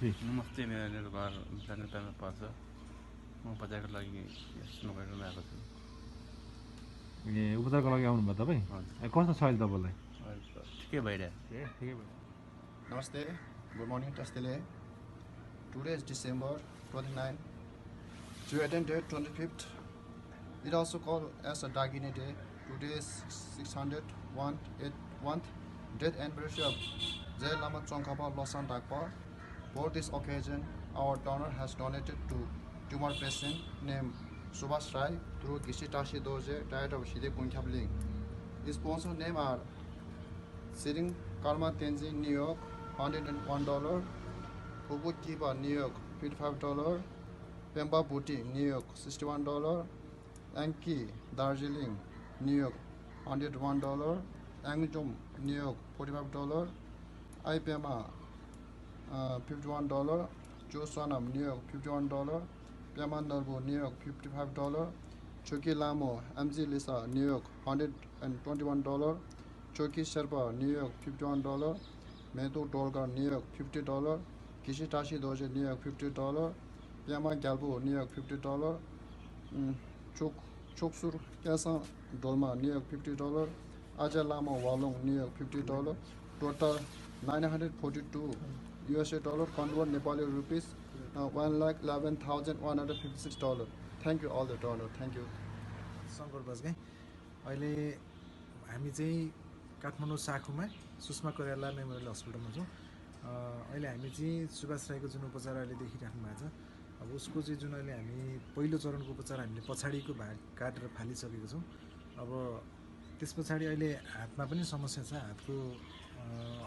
जी नमस्ते, मेरो घर जनतामा पर्छ। म उपचारको लागि यस नगरमा आएको छु। ए उपचारको लागि आउनुभयो तपाईँ? कस्तो छ अहिले तपाईँलाई? अहिले त ठिकै भइरहेको ठिकै भयो। Namaste, good morning, Tastile. Today is December 29. To attend date 25th. It also called as a Dagini Day. Today is 601th death anniversary of Jai Lama Tsongkhapa Losang Dakpa. For this occasion, our donor has donated to tumor patient named Subhash Rai through Gishitashi Doje, diet of Shide Kunkhabling. His sponsor name are Sitting Karma Tenzin, New York, $101. Pupu Kiba, New York, $55. Pemba Booty, New York, $61. Anki, Darjeeling, New York, $101. Angjum, New York, $45. Ipema, $51. Josanam, New York, $51. Pema Narbu, New York, $55. Choki Lamo, MZ Lisa, New York, $121. Choki Sherpa, New York, $51. Medu Dolgar, New York, $50. Kishitashi Doje, New York, $50. Pema Galbu, New York, $50. Choksur Kasa Dolma, New York, $50. Aja Lama Walong, New York, $50. Total $942 USA convert Nepali rupees $1,11,156. Thank you all the donor. Thank you. Shankar Bajgai अहिले हामी चाहिँ Kathmandu साखुमा Sushma Koirala memorial हस्पिटलमा छौँ। अहिले हामी चाहिँ सुभाष राईको जुन उपचार अहिले देखिराख्नु भएको छ, अब उसको चाहिँ जुन अहिले हामी पहिलो चरणको उपचार हामीले पछाडिको भाग काटेर फालिसकेको छौँ। अब त्यस पछाडि अहिले हातमा पनि समस्या छ, हातको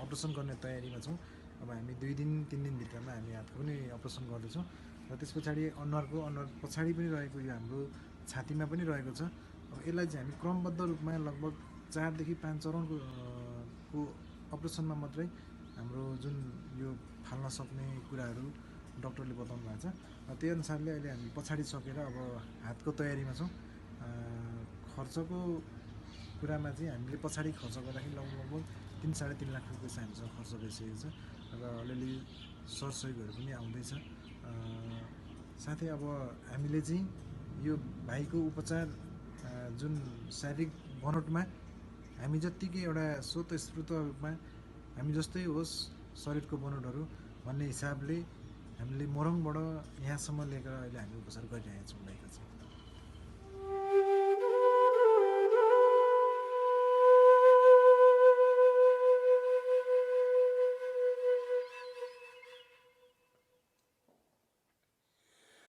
अपरेसन गर्ने तयारीमा छौँ। अब हामी 2 दिन 3 दिनभित्रमा हामी हातको पनि अपरेसन गर्दैछौँ र त्यस पछाडि अनुहार पछाडि पनि रहेको यो हाम्रो छातीमा पनि रहेको छ। अब यसलाई चाहिँ हामी क्रमबद्ध रूपमा लगभग 4 देखि 5 चरणको अपरेसनमा मात्रै हाम्रो जुन यो फाल्न सक्ने कुराहरू डाक्टरले बताउनु भएको छ, त्यही अनुसारले अहिले हामी पछाडि सकेर अब हातको तयारीमा छौँ। खर्चको कुरामा चाहिँ हामीले पछाडि खर्च गर्दाखेरि लगभग 3-3.5 लाख रुपियाँ चाहिँ हामीसँग खर्च भइसकेको छ र अलिअलि सरसहयोगहरू पनि आउँदैछ। साथै अब हामीले चाहिँ यो भाइको उपचार जुन शारीरिक बनोटमा हामी जत्तिकै एउटा स्वतस्फूर्त रूपमा हामी जस्तै होस् शरीरको बनोटहरू भन्ने हिसाबले हामीले मोरङबाट यहाँसम्म लिएर अहिले हामी उपचार गरिरहेका छौँ भाइको चाहिँ।